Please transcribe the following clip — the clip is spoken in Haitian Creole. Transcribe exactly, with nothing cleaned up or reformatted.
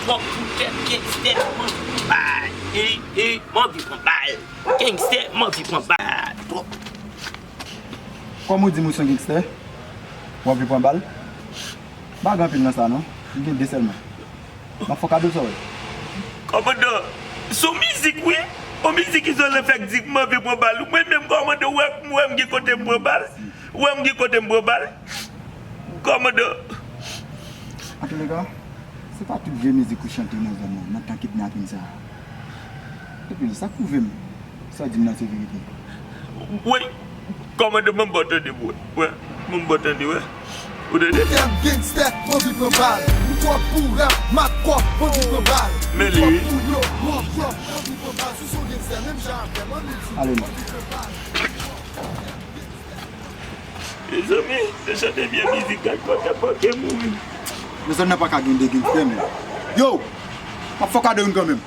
Pòp pou tèt, gangstè, m anvi pran bal. Ey, ey, m anvi pran bal. Gangstè, m anvi pran bal. Pòp. Kòm ou di m ou se yon gangstè, w anvi pran bal? M pa gen anpil nan sa non. M gen de sèlman. M ap fè w kado sa w wè. Kòmandan, se yon mizik wi. Yon mizik izole fèk di m anvi pran bal. Mwen menm kòmandan, ou wè m gen kote m pran bal. Ou wè m gen kote m pran bal. Kòmandan. Antouleka, se pa tout vye mizik ou chante nan zòn nan, nan tan kidnapin sa a. Epi, sa k pwouve m sa w di m nan se verite. Wi, kòmandan, ban m ba w tande, bro. Wi, ban m ba w tande, wi. Ou tande? Tèm gangstè, anvi pran bal. M twòp pou rap, m ap kòp, anvi pran bal. Men li wi. Twòp pou yo, m ap kòp, anvi pran bal. Si w se yon gangstè, menm jan avè m, ann di. Ale non. Mezanmi, se chante vye mizik, gad kote pòke mouri. Mezanmi, nan pa ka gen de gangstè, men. Yo! M ap fè w kado youn kanmenm.